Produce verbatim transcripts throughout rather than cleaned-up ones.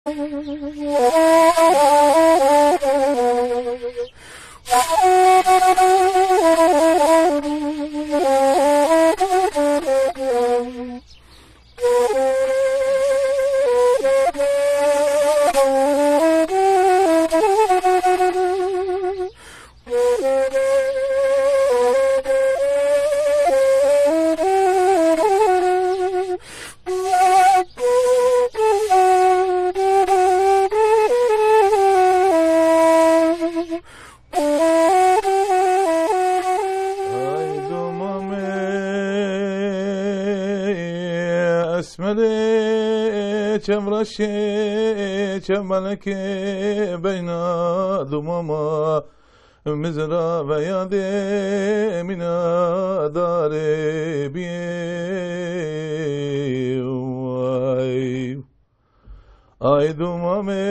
Ay domamê esmerê çemreşê çemelekê beyna domama mizra veya demîna darê biyê. Ay. Ay domamê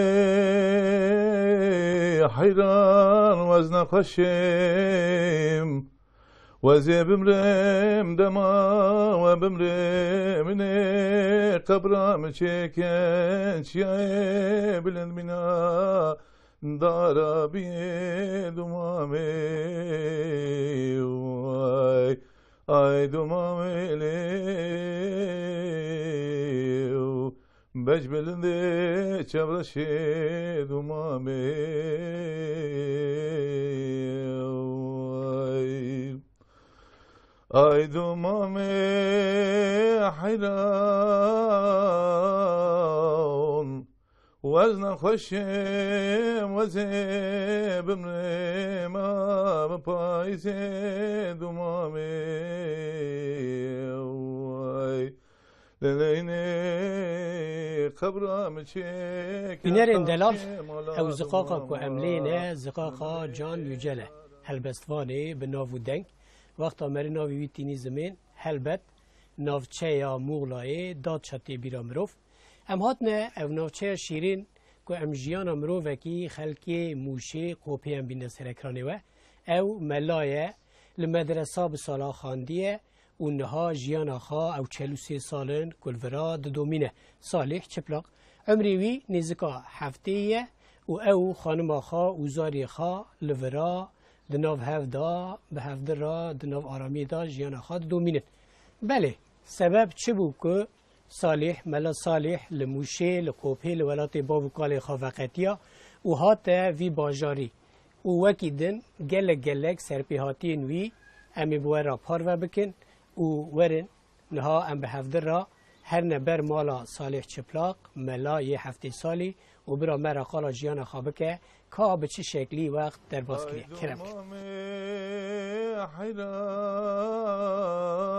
heyran wez nexweşêm, wezê bimrêm dema we bimrê min ê qebra min çêken çiyayê bilind mîna dara biyê domamê. Ay, ay domamê lê. Bec bilindê çevreşê domamê. Ay, ay domamê heyran. Wez nexweşêm, wezê bimrêm a bi payîzê domamê. Ay. Leleynê qebra min çêke Bînerên delal, taşê mala ew ziqaqa ku em lê ne, domamê. Ziqaqa Can Yücel e. Helbestvanê bi nav û deng. Wexta merî navê wî tînî zimên, helbet navçeya Muxlayê da çatê bîra mirov. Em hatine ev navçeya şîrîn ku em jiyana mirovekî, xelkê Mûşê, Qopê em bîne ser ekranê we. Ew mela ye, li medresa bi sala xandiye û niha jiyana xwe ew çel û sê sal in ku li vira didomîne. Salîh Çiplaq, umrê wî nêzika heftê ye û ew xanima xwe û zarê xwe li vira di nav hev de, bi hevdi re, di nav aramiyê de jiyana xwe didomînin. Belê, sebeb çi bû ku Salîh, Mela Salîh li Mûşê, li Qopê, li welatê bav û kalê xwe veqetiya û hate vî bajarî û wekî din gelek gelek serpêhatiyên wî em ê bi we re parve bikin û werin niha em bi hevdi re herine ber mala Salîh Çiplaq, mela yê heftê salî û bira me re qala jiyana xwe bike, ka bi çi şeklî wext derbas kiriye. Kerem kin. Ay domamê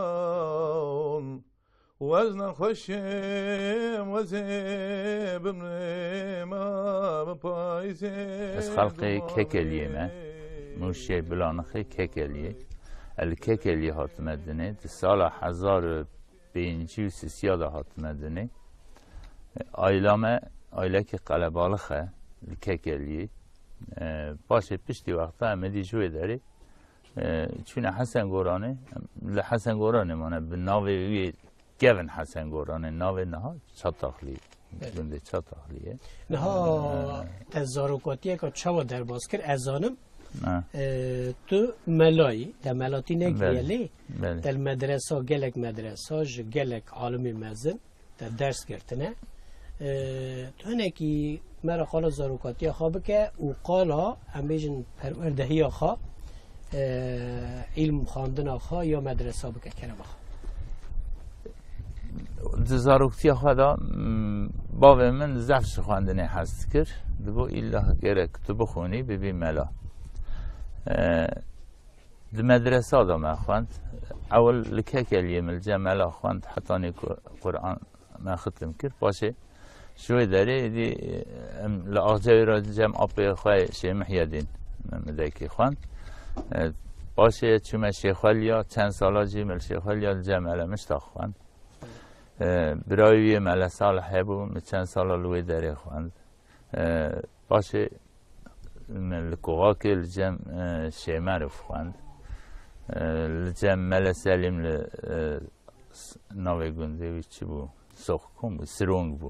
heyran. Wez nexweşêm, wezê bimrêm a bi payîzê Ez xelqê domamê. Kekeliyê me. Mûşê Bilanixê Kekeliyê. Ez li Kekeliyê hatime dinê. Di sala hezar û pêncî û sisiya de hatime dinê. Aîla me aîlekî qelebalix e li Kekeliyê. E, paşê piştî wexta em êdî ji wê derê E, çûne Hesen Goranê, li Hesen Goranê mane, bi navê wî kevin Hesen Goranê, navê niha Çataxlî, Evet. gundê Çataxlî ye. Niha E, te zarokatiyeka çawa derbas kir, ez zanim, Ha. e, tu melayî, te melatî nekiriye Belê, lê, belê. te li medresa, gelek medresa, ji gelek alimê mezin, te ders girtine. E, tu hinekî me re qala zarokatiya xwe bike û qala, em bêjin, perwerdehiya xwe, e, îlm xwendina xwe ya medresa bike, kerema xwe. Di zaroktiya xwe de, m, bavê min zehf ji xwendinê hez dikir. Dibo îlla gerek tu bixwînî, bibî mela. E, Di medresa de me xwend. Ewil li Kekeliyê min li cem mela xwend, hetanî ku Quran me xitim kir. Paşê ji wê derê êdî em li Axcewê re cem apê xwe Şêx Mihyedîn me midekî xwend. E, paşê çûme Şêxweliya, çend sala jî me li Şêxweliya li cem Mele Miştax xwend. E, birayê wî yê Mele Salih hebû, min çend sala li wê derê xwend. E, paşê min li Koxakê li cem, e, Şêmerov xwend. E, li cem Mele Selîm li, e, s-, navê gundê wî çi bû? Soxkom bû, Sirong bû.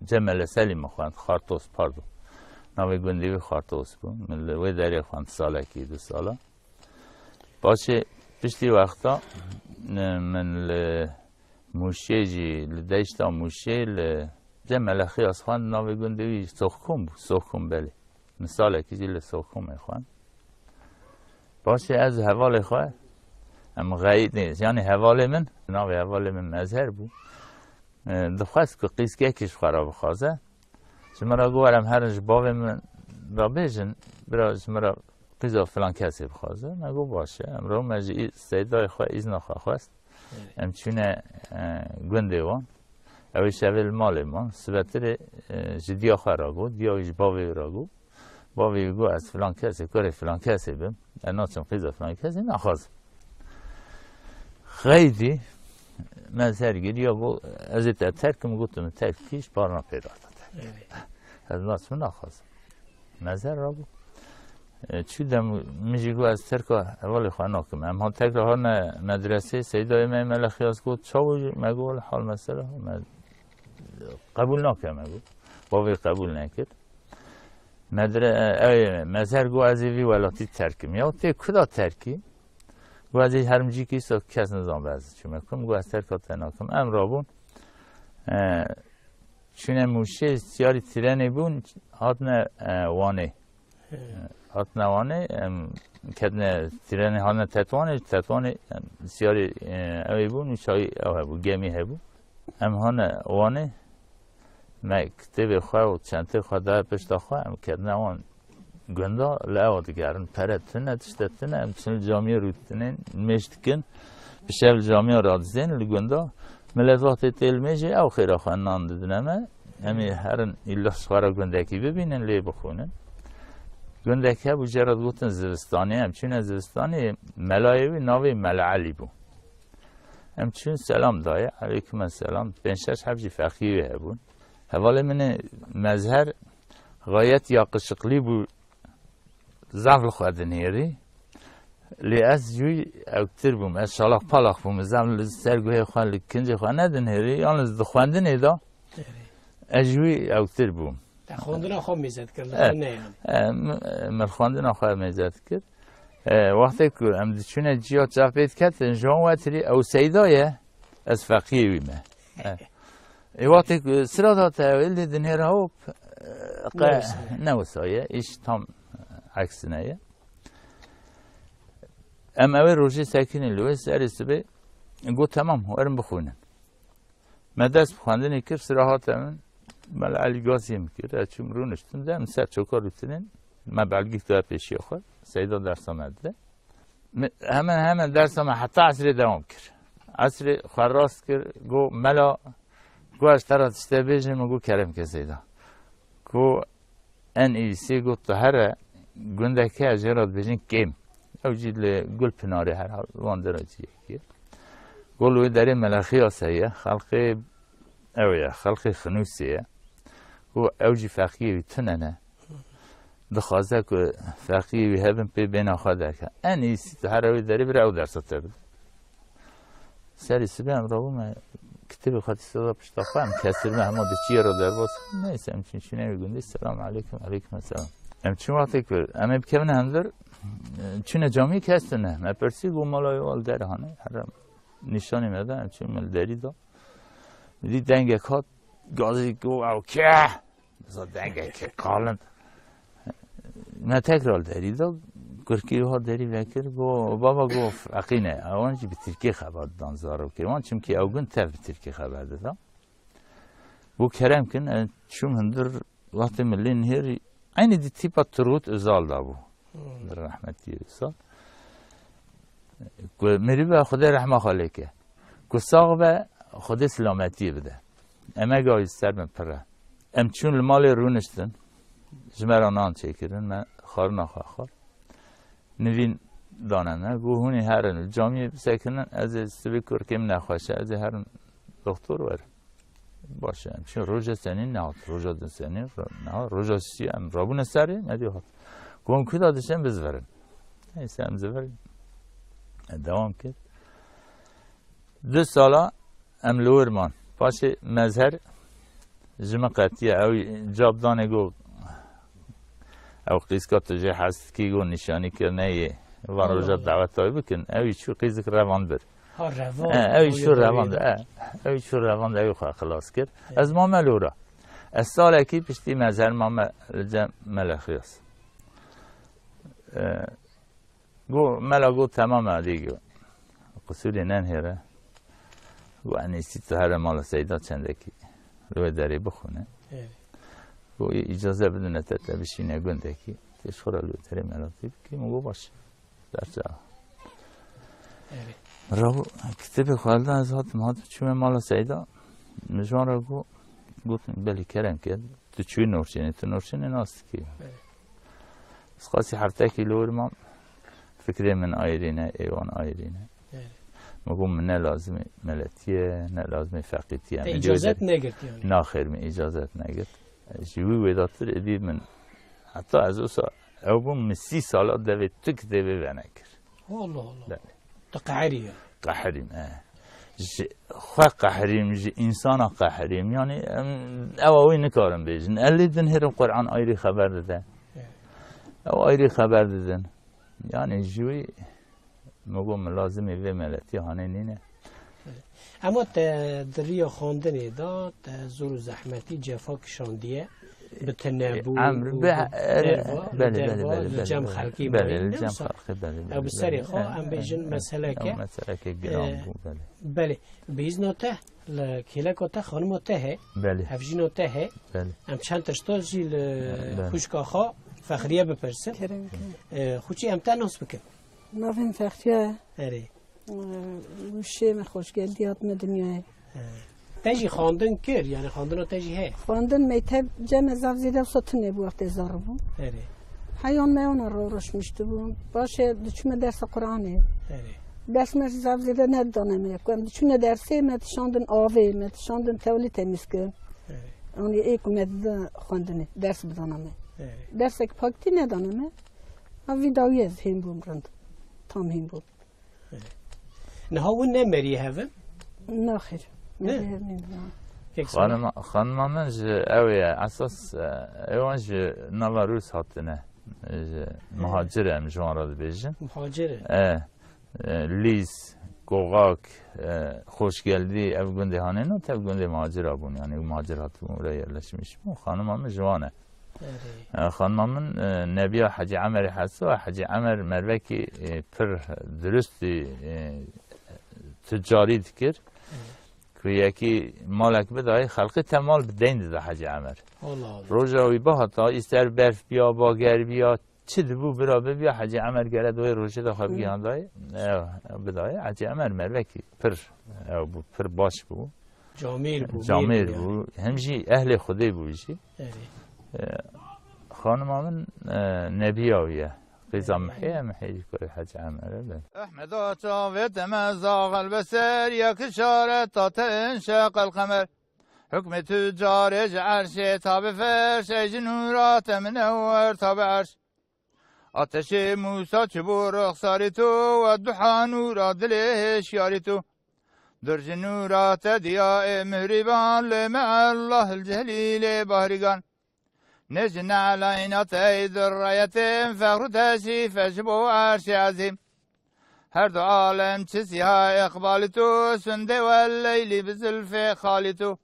Cemele Selîm xwend, Xartos, pardon. Navê gundê wî Xartos bû. Min li wê derê xwend salekî, du sala. Paşê piştî wexta, e, min li Mûşê jî, li deşta Mûşê, li Cemele Xiyas xwend, navê gundê wî Soxkom bû, Soxkom belê. Min salekî jî li Soxkomê xwend. Paşê ez hevalê xwe, em xeyîdê, yanî hevalê min, navê hevalê min Mezher bû. E, dixwest ku qîzkekî ji xwe re bixwaze. Ji min re got, "Were em herin ji bavê min re bêjin, bira ji min re qîza filan kesê bixwaze." Me got, "Baş e." Em re me ji î-, Seydayê xwe îzna xwe xwest. Evet. Em çûne, e, gundê wan. Ew ê şevê li malê man. Sibetirê, e, ji diya xwe re got, diya wî ji bavê wî re got. Bavê wî got, "Ez filan kesê, kurê filan kesê bim. Ez naçim qîza filan kesê, naxwazim." Xeydî Mezher giriya, got, "Ez ê te terk im." Gotim, "Terk kî, ji parna pê re te terk." Evet. "Ez naçim, naxwazim." Mezher rabû. E, çû dem min jî got, "Ez terka hevalê xwe nakim." Em han tekra hatine medresê, Seydayê me, Mele Xiyas got, "Çawa jî?" Me got, "Hal mesele, me qebûl nake." Me got, bavê qebûl nekir. Medre-, ew ê Mezher got, "Ez ê vî welatî terkim." Ya tê kuda terkî? Got, "Ez ê herim cîkî, îsa kes nizan be ez çûme kum." Got, "Ez terka te nakim." Em rabûn. E, çûne Mûşê, siyarî trênê bûn, hatine, e, Wanê. He. E, hatine Wanê, em, ketine trênê, hatine Tetwanê, Tetwanê, em, siyarî, e, ew ê bûn, û çayî ew hebû, gemî hebû. Em hane Wanê, me kitêbê xwe û çentê xwe daye pişta xwe, em ketine wan gunda, li ewa digerin. Pere tune, tişte tune, em çin li camiyê rûtinên, mêj dikin, bi şev li camiya radizên li gunda. Milet wextê tê li mêjê, ew xêra xwe nan didine me. Em ê herin îlla ji xwe re gundekî bibînin, lê bixwînin. Gundek hebû, jê re digotin Zivistanê. Em çûne Zivistanê, melayê wî navê Mele Elî bû. Em çûn, selam daye. Eleykum selam. Pênc şeş heb jî feqî wê hebûn. Hevalê min ê Mezher gayet yakışıklı bû. Zaf li xwe dinêrî. Lê ez ji wî ewktir bûm. Ez şalaq palaq bûm. Zaf li ser guhê xwe, li kincê xwe nedinêrî. Yalnız di xwendinê de ez ji wî ewktir bûm. Te xwendina xwe mêze dikir, li xwe ne yani. E, m-, min xwendina xwe mêze dikir. E, wextê ku em diçûne ciya çavpê diketin, ji wan wetirî ew Seyda ye, ez feqiyê wî me. E. Ê, wextê ku sira da te ew ê lê dinêre hop, e, qe-, ne wisa ye. Ne wisa ye, îş tam eksine ye. Em ew ê rojê sekinî li wê serê sibê, got, "Temam, werin bixwînin." Me dest bi xwendinê kir, sira hate min, Mele Elî gaziyê min kir, ez çûm rûniştim de, em ser çoka rûtinên, me belgî da pêşiya xwe, Seyda dersa me dide. Me, hemen hemen dersa me heta esrê dewam kir. Esrê xwe rast kir, got, "Mela, got ez te re tişte bêjim." Min got, "Kerem ke Seyda." Got, "En iyisi," got, "tu here gundeke, ez jê re dibêjin Kêm." Ew jî li Gulpinarê, herhal wan dera ciyekî ye. Got, "Li wê derê Mele Xiyas heye, xelqê ew ye, xelqê Xinûsê ye." Got, "Ew jî feqiyê wî tune ne. Dixwaze ku feqiyê wî hebin, pê bêhna xwe derke. En iyisi tu here wê derê, bira ew dersa te bide." Serê sibê em rabûme, kitêbê xwe dîsa da pişta xwe, em kestirme hema diçiye re derbas. Neyse, em çûn, çûne wî gundî, "Selamu aleykum." "Aleykum selam." Em çûn wextê ku em ê bikevine hundir, çûne camî, kes tune. Me pirsî, got, "Mala wê wal derê hane." Here nîşanî me da, em çûn, min li derî da. Dî dengek hat, gazî got, "Ew kê?" Mesela dengekî qalin. Me tekrar derî da, kurkî wiha derî vekir, got, "Baba," got, "feqî ne." Ewan jî bi tirkî xeber didan zarokê wan, çimkî ew gund tev bi tirkî xeber dida. Got, "Kerem kin." Ez çûm hundir, wextê min lê nihêrî, eynî di tîpa Turgut Özal da bû. Hmm. Rehmetî Özal. Ku meriva Xwedê rehma xwe lê ke. Ku sax be, Xwedê silametiyê bide. Emega wî ser min pir e. Em çûn li malê rûniştin, ji me re nan çêkirin, me xwarina xwe xwar. Nivîn dane me, got, "Hûn ê herin li camiyê bisekinin, ez ê sibê kurkê min nexweş e, ez ê herim doktor werim." Baş e, em çûn roja senî nehat, roja du senî re-, nehat, roja sî em rabûne serê, me dî hat. Got, "Hûn ku da dişên bizivirin?" Neyse, em zivirin. E, dewam kir. Du sala em li wir man. Paşê Mezher Ji min qetiye ew cab danê got, ew qîzka tu jê hez dikî got nîşanî kirine yê. Van Allah roja Allah. Daweta wî bikin. Ew jî çû qîzik revand bir. Ha, revand. E, ew jî çû revand. E, ew jî çû revand, ew xwe xilas kir. Evet. Ez mame lora. Ez salekî piştî mezher mame li cem Meleqiyas. E, Got, mela got, temam e, dî got. Qusûrê nenhêre. Got, enîsî tu here mala Seyda çendekî li wê derê bixwîne. Evet. Got, îcaze bidine te, te bişîne gundekî. Tê ji xwe re li wê derê melatî bikî. Min got, baş. Derçe. Evet. Min re got, kitêbê xwe hildan, ez hatim, hatim çûme mala Seyda. Min ji wan re got, gotin, belê kerem ke. Tu çûyî Nûrçînê, tu Nûrçînê nas dikî. Evet. Ez qasî heftekî li wir mam, fikrê min ayrî ne, ê wan ayrî ne. Evet. Min got, min ne lazimî meletî ye, ne lazimî feqîtî ye. Te Min îcazet dê- negirt yani. Naxêr, min îcazet negirt. Ji wî wêdatir êdî min, heta ez wisa ew bûm, min sî sala devê tu kitêbê venekir. Allah Allah. Belê. Tu qeherî ya. Qeherîm, e. Ji xwe qeherîm, ji însana qeherîm. Yanî, em, ewa wî nikarin bêjin. Elî din hêrim Quran ayrî xeber dide. Evet. Ew ayrî xeber didin. Yanî ji wî min got, min lazimî vê meletî hanê nîne. Ema te di riya xwendinê de, te zor û zehmetî, cefa kişandiye, bi tenebû Emr û bi bi, erê, derva, li belê, derva, belê, belê, li cem belê, xelkî belê, mayî, li ne cem wisa? Xelkî, belê, Ew bi belê, serê belê. Xwe, E, em e, bêjin, e, meseleke, ew meseleke giran e, bû, belê. Belê. Bi îzna te, li kêleka te, xanima te he, Belê. Hevjîna te he. Belê. Em çend tişta jî li Belê. Xwişka xwe Fexriye bipirsin. Kerem, kerem. E, xûçî em te nas bikin. Navê min Fexriye ye. Erê. Wişê min Xoşgeldî hatime dinyayê. He. Te jî xwendin kir, yani xwendina te jî heye? Xwendin mekteb cem e zaf zêde wisa tune bû wextê zarû bû. Erê. Heyan me ona rewroşmiştibû. Paşê diçûme dersa Quranê. Erê. Ders me zaf zêde nedidane me. Ku em diçûne dersê me dişandin avê, me dişandin tewlî temîz kirin. Erê. Yanî ê ku me didin xwendinê, ders bidana me. Erê. Dersek paktî nedane me. Ha vî dawiyê ez hîn bûm rind. Tam hîn bûm. Niha hûn ne merî hev in? Naxêr. Ne? Merî hev nîn, na. Kek Sara? Xanima, xanima min ji ew ye, esas, e, ewan ji nava Rûs hatine. Ji He. Muhacir em ji wan re dibêjin. Muhacir e? E, e, Lîz, Goxak, e, Xoşgeldî, ev gundê hanê, not ev gundê muhacira bûn. Yani muhacir hatibûn, oraya yerleşmiş bûn. Xanima min ji wan e. Erê. E, xanima min, e, Nebiya Hecî Emerê Heso, Hecî Emer mervekî, e, pir dirustî, e, tucarî dikir. Erê. Ku yekî malek bidayê, xelqê te mal bi deyn dida Hecî Emer. Allah Allah. Roja wî bihata, îster berf biya, bager biya, çi dibû bira bibiya, Hecî Emer gere di wê rojê de xwe Hı. bigihanda ye, e, bidayê. Hecî Emer mervekî pir, ew bû, pir baş bû. Camêr bû, Camêr mîr bû. Bû. Hem jî ehlê Xwedê bû jî. Erê. E, xanima min, e, Nebiya wî ye. Qîza Erê. Mihê ye, Mihê jî kurê Hecî Emer e, belê. Ehmeda çavê te me zaxel be ser, ya ki şareta te in şeqel qemer. Hukmê tu carê ji erşê ta bi ferş, ey ji nûra te minewer ta bi erş. Ateşê Mûsa çi bû ruxsarî tu, we duha nûra dilê hêşyarî tu. Dur ji nûra te diya ê mihrîban, lê me Allah li cehlî lê bahrîgan. Nê ji ne'layna te ey dirreyetin, fexr û teşrîfe ji bo erşê ezîm. Her du alem çi sîha îqbalî tu, sundê we leylî bi zilfê xalî tu.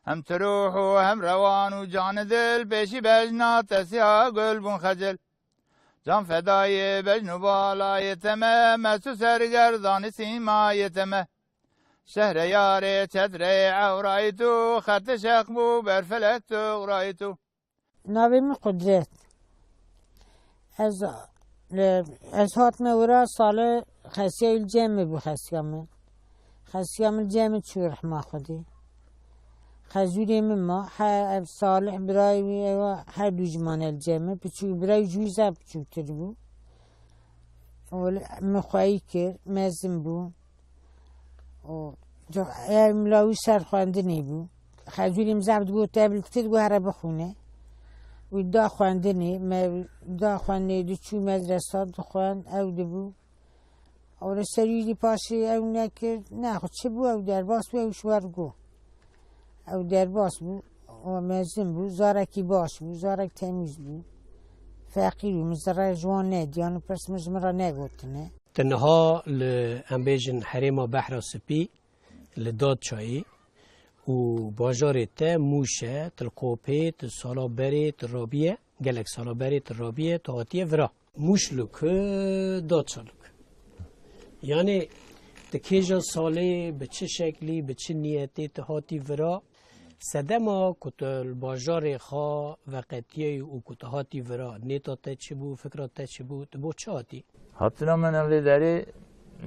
Hem tu ruh û hem rewan û can û dil, pêşî bejna te sîha gul bûn xecil. Can fedayê bejn û balayê te me, mest û sergerdanê sîmayê te me. Şehreyarê çetreyê ewrayî tu, xetê şeq bû ber felek tu ewrayî tu. Navê min Qudret. Ez, ez hatime wira sale xesiya li cem min bû xesiya min. Xesiya min cem min çû rehma Xwedê. Xezûrê min ma, he, ev Salih birayê wî, ewa her du jî mane li cem min. Piçûk birayê wî ji wî zaf piçûktir bû. Wele min xweyî kir, mezin bû. Û ca-, ev mila wî ser xwendinê bû. Xezûrê min zaf digot, te bilktir, digot, here bixwîne. Wî da xwendinê, me da xwendinê, diçû medresa dixwend, ew dibû. Ewle serî jî paşê ew nekir, nexwe çi bû, ew derbas bû, ew ji wer got. Ew derbas bû. O mezin bû, zarekî baş bû, zarek temîz bû. Feqîr bû, min zerreyê ji wan nediyan û pirs min ji min re negotine. Te niha li, em bêjin, herêma Behra Spî, li Dadçayê û bajarê te Mûş e, tu li Qopê, tu sala berê tu rabiye, gelek sala berê tu rabiye, tu hatiye vira. Mûş li ku, Dadça li ku. Yanî, tu kêja salê, bi çi şeklî, bi çi niyetê tu hatî vira? Sedema ku tu li bajarê xwe veqetiyeyî û ku tu hatî vira, nêta te çi bû, fikra te çi bû, tu bo çi hatî? Hatina min ev lê derê,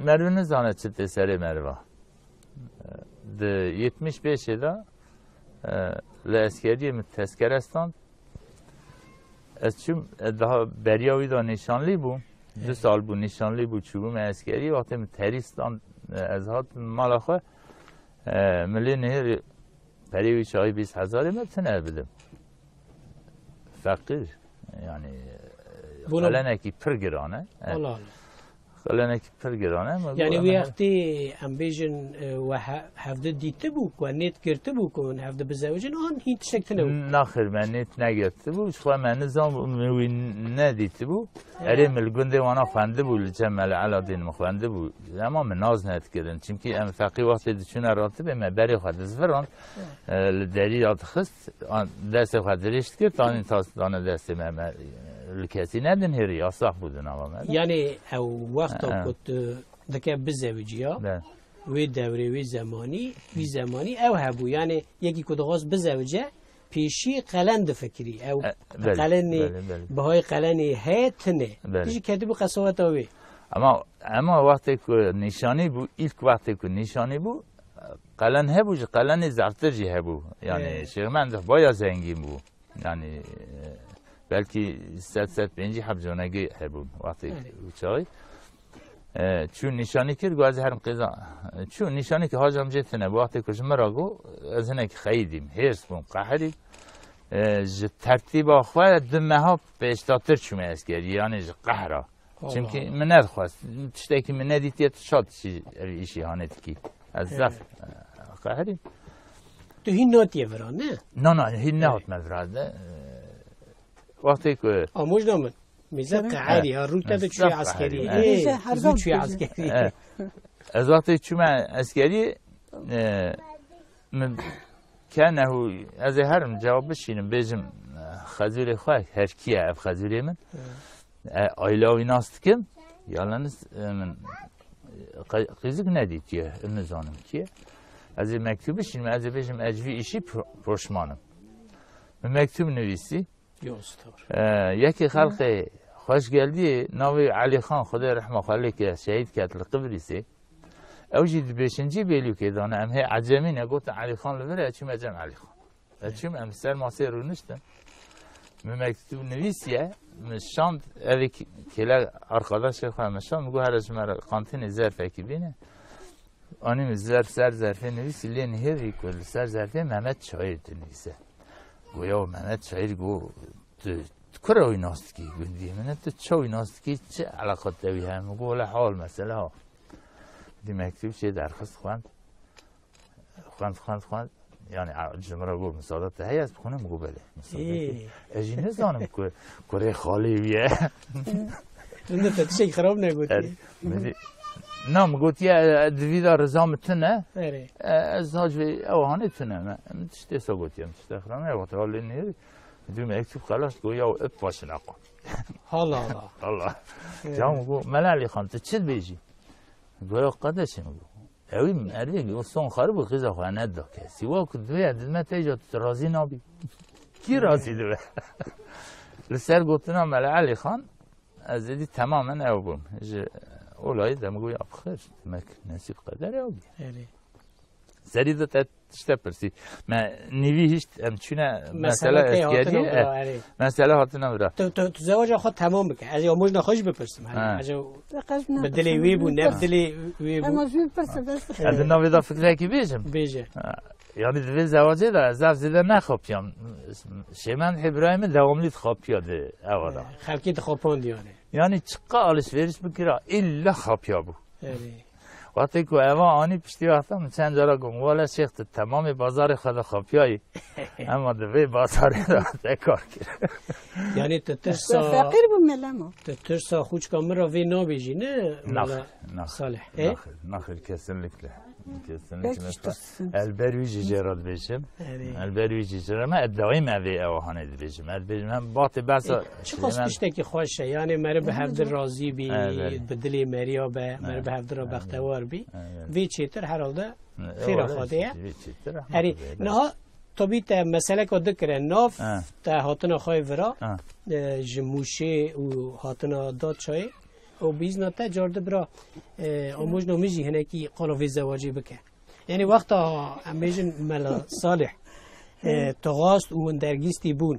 merv nizane çi tê serê merva. Di yetmiş pêşê de, e, li eskeriyê min tezkere stand. Ez çûm, e, daha beriya wî de nîşanlî bû. Du Evet. sal bû nîşanlî bû, çûbûme eskeriyê. Wextê min terî stand, e, ez hatim mala xwe, e, min lê nihêrî perê wî çaxî bîst hezarê me tune bidim. Feqîr, yani, e, Bûno- qelenekî pir giran e. E, Allah Allah. Qelenekî pir giran e, me Yanî got, wî em wextî em bêjin, e, we he-, hevdi dîtibû ku, nêt girtibû ku hûn hevdi bizewicin, an hîn tiştek tune bû? Naxir, me nêt negirtibû, ji xwe me nizan, min wî nedîtibû. He. Erê, min li gundê wana xwendibû, li cem Mele Eladîn min xwendibû. Ema min naz nedikirin. Çimkî em feqî wextê diçûne ratibê, me berê xwe dizvirand, e, li derî ya dixist, an destê xwe dirêj dikir, tanî tas dane destê me, me li kesî nedinhêrî, yasax bû di nava me de. Yanî ew wexta He. ku tu dike bizewicî ya, Be. wê dewrê, wê zemanî, wî zemanî ew hebû. Yanî yekî ku dixwast bizewice, pêşî qelen difikirî. Ew E, belê, qelenê, belê, belê. bihayê qelenê heye tune. Belê. Tu jî ketibû qesaweta wê. Ama, ama wextê ku nîşanî bû, ilk wextê ku nîşanî bû, qelen hebû, ji qelenê zeftir jî hebû. Yani He. Şêx Mendix baya zengîn bû. Yani, e, belkî sed, sed pêncî heb conegê hebûn wextê Erê. wî çaxî. E, çû nîşanî kir, got, "Ez herim qêza." Çû nîşanî kir, hacam jê tune bû. Wextê ku ji min re got, ez hinekî xeyîdîm, hêrs bûm, qehirîm. E, ji tertîba xwe du meha pêşdatir çûme eskerî, yani ji qehra. Allah Çimkî Allah. min nedixwest. Tiştekî min nedîtiye, tu çawa tişî, ev îşî hanê dikî. Ez Evet. zef, e, qehirîm. Tu hîn natiye vira, ne? Na, na, hîn Evet. nehatme vira. De, e, wextê ku Amoj da min. Mêze Kerem. qehirî, ha, rû te de Ez çûye zaf eskerî. qehirîm, Ê, evet. Mêze her zû zam çûye dibêje. eskerî. E, ez wextê çûme eskerî, e, min kenehu, ez ê herim cewab bişînim, bêjim, e, xezûrê xwe, her kî ye ev xezûrê min? Hı. E, ayla wî nas dikim, yalnız, e, min, e, qe-, qîzik nedîtiye, nizanim kî ye. Ez ê mektûb bişînim, ez ê bêjim, ez ji vî îşî pro-, poşman im. Min mektûb nivîsî. Yo, stewr. E, yekê xelqê xweşgeldiyê, navê Elî Xan, Xwedê rehma xwe lê ke, şehîd ket li Qibrisê. Ew jî di beşincî bêlûkê de ne, em hê ecemî ne, gotin Elî Xan li vir e, çûme cem Elî Xan. E, Evet. çûm em ser masê rûniştin. Min mektûb nivîsiye, min şand, evê k-, kêle arkadaşê xwe min şand, min got, "Here ji me re kantînê zerfekî bîne." Anî min zerf ser zerfê nivîsî, lê nihêrî ku li ser zerfê Mehmet Çayir dinivîse. Goya Mehmet Çayir got, "Tu, tu kura wî nas dikî gundiyê min e? Tu çawa wî nas dikî? Çi eleqa te wî heye?" Min got, "Wele hal mesele ha." Dî mektûb çê derxist xwend. Xwend, xwend, xwend. Yani, a, ji min re got, "Misada te heye ez bixwînim?" Min got, "Belê, misada Ê. te." Ez jî nizanim ku kurê xalê wî ye. Rind e, te tiştekî xirab negotiye. Er, min dî, na, min gotiye, e, di vî de riza min tune. Erê. E, ez ha ji vê ew hanê tune me. Min tiştê sa gotiye, min tiştê xirab ne, wexta lê nêrî. Dû me mektûb xelas, got, "Ya ip başine qo." Hala, hala. Allah. Erê. Ya min got, "Mela Elî Xan, tu çi dibêjî?" Got, "Ya qedeşê," min got. Ewî merivekî o son xerib û xîza xwe neda kesî. Wa ku divê ez didime te îca tu razî nabî. Kî razî dibe? Li ser gotina Mele Elî Xan, ez êdî temamen ew bûm. Ji olayî de min got, "Ya bi xêr, demek nesîb qeder ew bî." Erê. Serî de te tişte pirsî. Me nîvî hişt, em çûne Mesele mesela te hatina eskerî, vira, e, erê. Mesele hatina vira. Tu, tu, tu zewaca xwe temam bike. Ez ya mojna xwe jî bipirsim, hani, Ha. ece Te qeş bi dilê wê bû, ne bi dilê wê bû. Em jî pirsin, dest Ya di navê de fikrekî bêjim. Bêje. Ha, yani di vê zewacê de ez zaf zêde nexapiyam. Şêmen Îbrahîmî dewamlî dixapiya di eva de. Xelkê dixapand yani. Yani çiqa alışveriş bikira, illa xapiya bû. Erê. Wextê ku eva anî piştî wexta min çend cara got, wele şêx, tu temamê bazarê xwe de xapiyayî. Ema di vê bazarê de te kar kir. Yanî tu tirsa, feqîr bû melema. Tu tirsa xûçka min re vê nabêjî, ne Mela Salih? Naxir, naxir, kesinlikle. Kesinlikle. Belkî ji tirsin. Ez ber wî jî jê re dibêjim. Erê. Ez ber wî jî jê re me, ez daîm evê ew hanê dibêjim. Ez dibêjim hem batê behsa Ê, çiqas tiştekî xweş e. Yanî meriv bi hevdir razî bî, Evet. bi dilê meriya be, meriv bi hevdir re bextewar bî. Evet. Vê çêtir herhalde xêra Xwedê ye. Vê çêtir, Erê, niha tabî te meseleka dikire nav, te hatina xwe vira, e, ji Mûşê û hatina Datçayê. Û bi îzna te car di bira, e, amojna min jî hinekî qala vê zewacê bike. Yanî wexta em bêjin Mela Salih, e, tu xwast û hûn dergîstî bûn.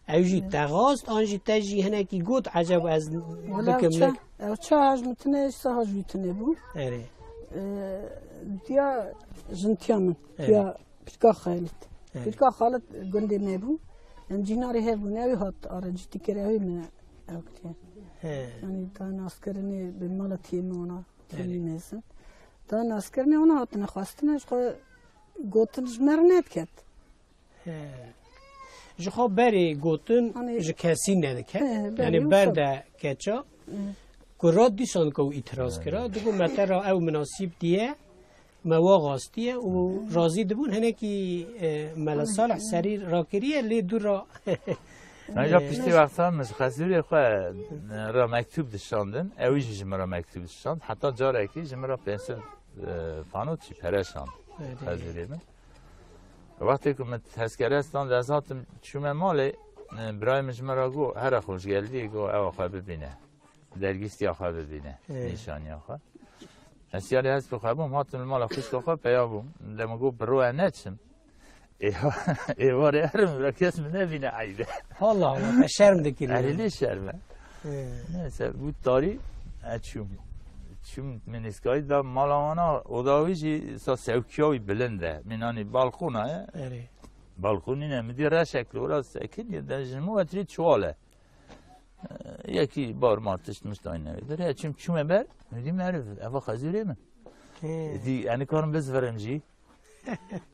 Ew jî te xwast, an jî te jî hinekî got, eceb ez Wela bikim çi, nek? Ew çi haj min tine, ji haj wî tine bû. Erê. E, diya jintiya min, Erê. diya Pîrka Xalid. Erê. Pîrka Xalid gundê me bû. Em cînarê hev bûn, ew hat arecîtî kir, ew me ew kiriye. He. Yanî da naskirinê bi mala tiyê min wana, tiyê Erê. mezin. Da naskirinê wana hatine xwestine, ji xwe gotin ji me re nediket. He. Ji xwe berê gotin Hani ji kesî nedike. He, berê Yanî wisa. ber de keça. He. Ku rat dîsan ku îtiraz kira, digo me te ra ew minasîb diye, me wa xastiye û razî dibûn. Hinekî, e, Mela Salih serî rakiriye, lê dû ra. Ancak piştî wexta min ji Xezûrê xwe, e, re mektûb dişandin. Ew jî ji min re mektûb dişand. Heta carekî ji min re pênc sed, e, fanot jî pere şand. Evet. Xezûrê min. Wextê ku min tezkere stand, ez hatim çûme malê, e, birayê min ji min re got, "Here xweş geldî," got, "Ewa xwe bibîne. Dergîstiya xwe bibîne, Evet. nîşaniya xwe." Ez siyalê hespê xwe bûm, hatim li mala xwişka xwe peya bûm. De min got, "Bi ro e neçim. Êva-, êvarê erim, re kes min nebîne eybe." Allah Allah, te şerm dikirî. Erê lê şerm e. He. Neyse, bû tarî, e, çûm. Çûm mînîskayî da mala wana, oda wî jî sa sewkiya wî bilind e. Mînanî balkona ye. Erê. Balkonî ne, min dî reşek li ora sekin ye, de ji min wetirî çuwal e. E, yekî bar mar tişt mişt ayne. Derê çûm çûme ber, min dî meriv, eva Xezûrê min. He. Dî, yani karim bizvirim jî.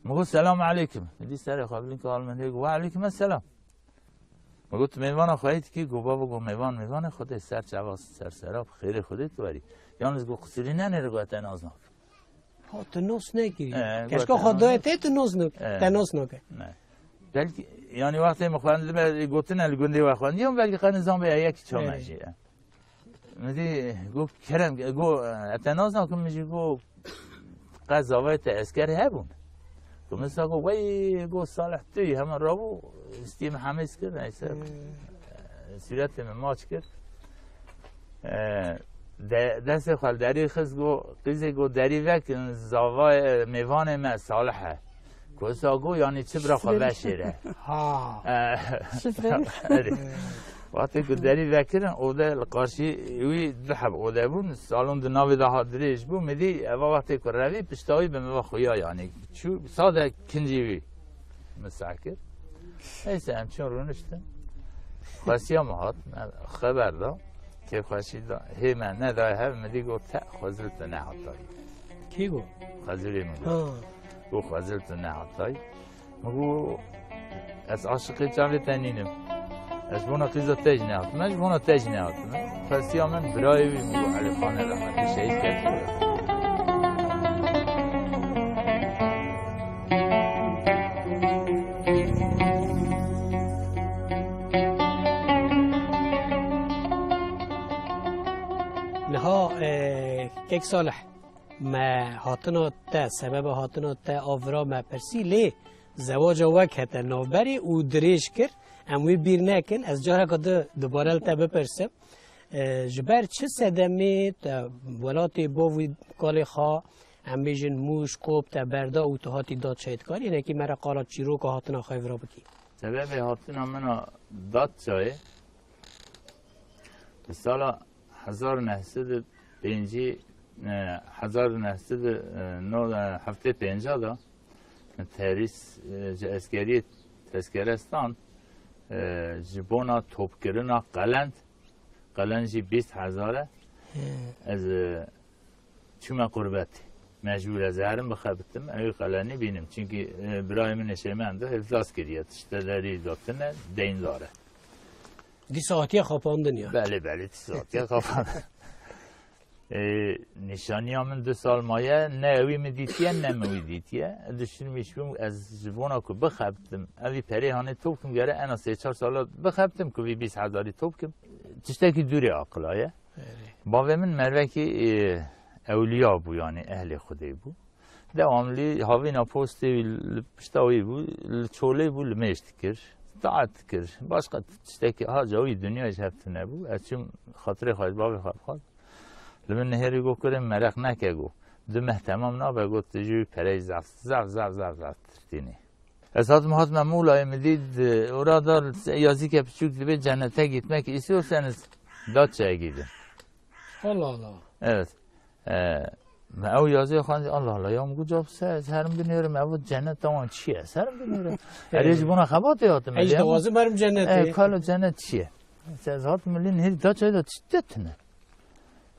Min got, "Selamu aleykum." Min dî serê xwe bilind kir, hal min dê got, "Ve aleykum selam." Min got, "Tu mêvana xwe yê dikî?" Got, "Baba," got, "mêvan, mêvanê Xwedê ser çava, ser serab, xêrê Xwedê tu werî. Yalnız," got, "qisûrî nenêre," got, "te nas nakim." Ha, tu nas nekirî. He, Keşka got, xwe "Te nas dayê nakim." te, tu nas nak-, He. te nas nake. Ne. Belkî, yani wextê min xwendime, gotine li gundê we xwendiye, belkî qe nizam bê yekî çame He. jî ye. Min dî got, "Kerem," got, "E, te nas nakim?" Min jî got, "Qe zavayê te esker hebûn?" Got, min sa got, "Wey," got, "Salih tu yî, hemen rabû, stî min hemêz kir, neyse." Hmm. E, sûretê min maç kir. E, de-, destê xwe li derî xist, got, "Qîzê," got, "derî vekin, zavayê, mêvanê me Salih e." Kosa got, "Yanî çi bira xwe Sifir. veşêre?" Ha. E, Sifir. Erê. Wextê ku derî vekirin, ode li qarşî wî du heb ode bûn. Salon di navê de ha dirêj bû. Min dî eva wextê ku revî pişta wî bi min ve xuya, yanî çû sade kincî wî min seh kir. Neyse em çûn rûniştin. Xwesiya min hat, me xeber da. Kêfxweşî da. Hê me nedaye hev, min dî got, "Te xwezil tu nehatayî." Kî got? Xwezilê min got. Ha. Got, "Xwezil tu nehatayî." Min got, "Ez aşiqê çavê te nînim. Ez bona qîza te jî nehatime, ez bona te jî nehatime." Xwestiya min birayê wî, min got, Elî Xanê rehmetî şehîd ket. Niha, e, kek Salih, me hatina te, sebeba hatina te a vira me pirsî, lê zewaca we kete navberê û dirêj kir. Em wî bîr nekin. Ez careka di dubare li te bipirsim. E, ji ber çi sedemê te welatê bav û kalê xwe, em bêjin Mûş, Qop te berda û tu hatî Datçayê, dikarî hinekî me re qala çîroka hatina xwe vira bikî? Sebebê hatina min a Datçayê di sala hezar neh sed û pêncî, e, hezar neh sed û nod, e, heftê pênc de min terhîs, e, ji eskeriyê tezkere stand, e, ji bona topkirina qelend, qelend jî bîst hezar e. He. Ez, e, Çûme qurbetê. Mecbûr ez herim bixebitim, ew qelenî bînim. Çimkî, e, birayê min ê Şeymend iflas kiriye. Tişte derî datine, deyndar e. Dîsa hatiye xapandin ya. Belê, belê, dîsa hatiye xapandin. E, nîşaniya min du sal maye, ne ewî min dîtiye, ne min wî dîtiye. Düşünmüş bûm, ez ji bona ku bixebitim, evî perê hanê top kim gere, ena sê çar sala bixebitim ku vî bîst hezarî top kim. Tiştekî dûrê aqila ye. Erê. Bavê min mervekî, e, ewliya bû, yanî ehlê Xwedê bû. Dewamlî havîna postê wî li pişta wî bû, li çolê bû, li mêj dikir, taet dikir. Başqa tiştekî haca wî dinyayê ji hev tune bû. Ez çûm xatirê xwe ji bavê xwe bixwaz. Li min nihêrî got, kurê min, mereq neke, got. Du meh temam nabe, got, tu jî wî pereyê zaf, zaf, zaf, zaf, zaf tirtînî. Ez hatim, hatime Muğla'yı mı diydi, orada yazık yapıcık dibe cennete gitmek istiyorsanız Datça'ya gidin. Allah Allah. Evet. Ee, me ew yazıya xwendî, Allah Allah, ya min got, cevap se, ez herim dinêrim, ev cennet tamam çi ye? Ez herim dinêrim. Erê ji bona xebatê hatim. Ej dawazim herim cennetê. E, kalo cennet çi ye? Ez hatim, li nihêr Datça'yı da çi tune.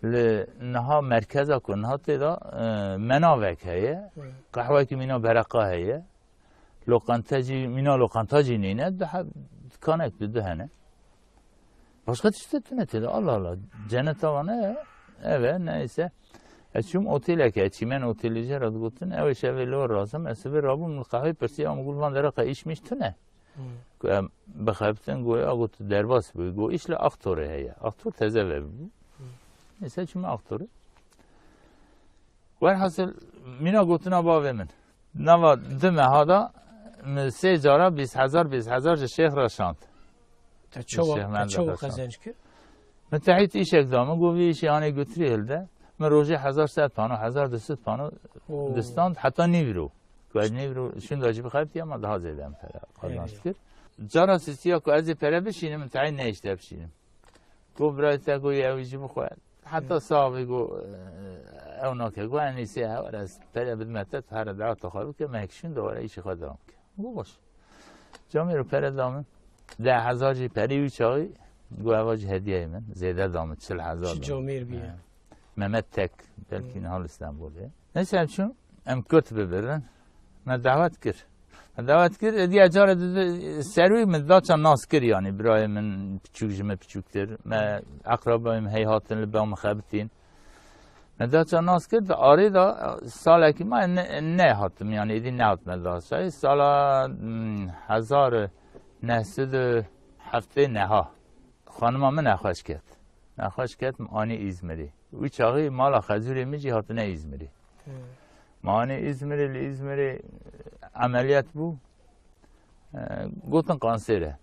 Li niha merkeza ku niha tê da, e, menavek heye, Evet. qehwekî mîna bereqa heye. Loqanta jî, mîna loqanta jî nîne, daha dikanek di du hene. Başqa tişt tune tê de, Allah Allah. Cennet ava ne? Eve, neyse. Ez çûm oteleke, çîmen otelî jê re digotin, ew ê şevê li wir razim, ez sibê rabûm, li qehwê pirsî, em got, van dereqa îş miş tune. Hmm. Ku em bixebitin, got, ya got, derbas bû. Got, îş li Aktorê heye. Aktor teze vebû. Hmm. Neyse, çûme Aktorê. Werhasil, mîna gotina bavê min. Nava du meha da min sê cara bîst hezar, bîst hezar ji şêx re şand. Te çawa, Şêx te Mehmet çawa re şand. qezenc kir? Min tehît îşek da min, got, vî îşê hanê gutirî hilde. Min rojê hezar sed pano, hezar du sed pano Oo. distand, heta nîvro. Ku ez nîvro şûnda jî bixebitî, ama daha zêde em pere qazanç Eyvallah. kir. Cara sisiya ku ez ê pere bişînim, min tehît ne îşte bişînim. Got, birayê te, got, ew jî bixwe. Heta Hı. saxbî got, ew nake. Got, enîsê he, were ez pere bidime te, tu here daweta xwe bike, me yek şûnda were îşê xwe dewam bike. Got, baş. Camêr û pere da min. Deh hezar jî perî wî çaxî, got, eva jî hediyeyê min. Zêde da min, çil hezar Çi da min. camêr bîye? He. Mehmet Tek, belkî Hı. niha li Stenbolê. Neyse, em çûn, em kurt bibirin. Me dawet kir. Me dawet kir, êdî carê di, di, ser wî min daça nas kir, yanî birayê min piçûk ji min piçûktir. Me eqrabayê min hey hatin li ba min xebitîn. Me daça nas kir, di arê de salekî ma ne, nehatim, yanî êdî nehatime daçayê. Sala, hmm, hezar û neh sed û heftê neha. Xanima min nexweş ket. Nexweş ket, min anî Îzmirê. Wî çaxî mala xezûrê min jî hatine Îzmirê. Hı. Min anî Îzmirê, li Îzmirê emeliyat bû. E, gotin kanser e.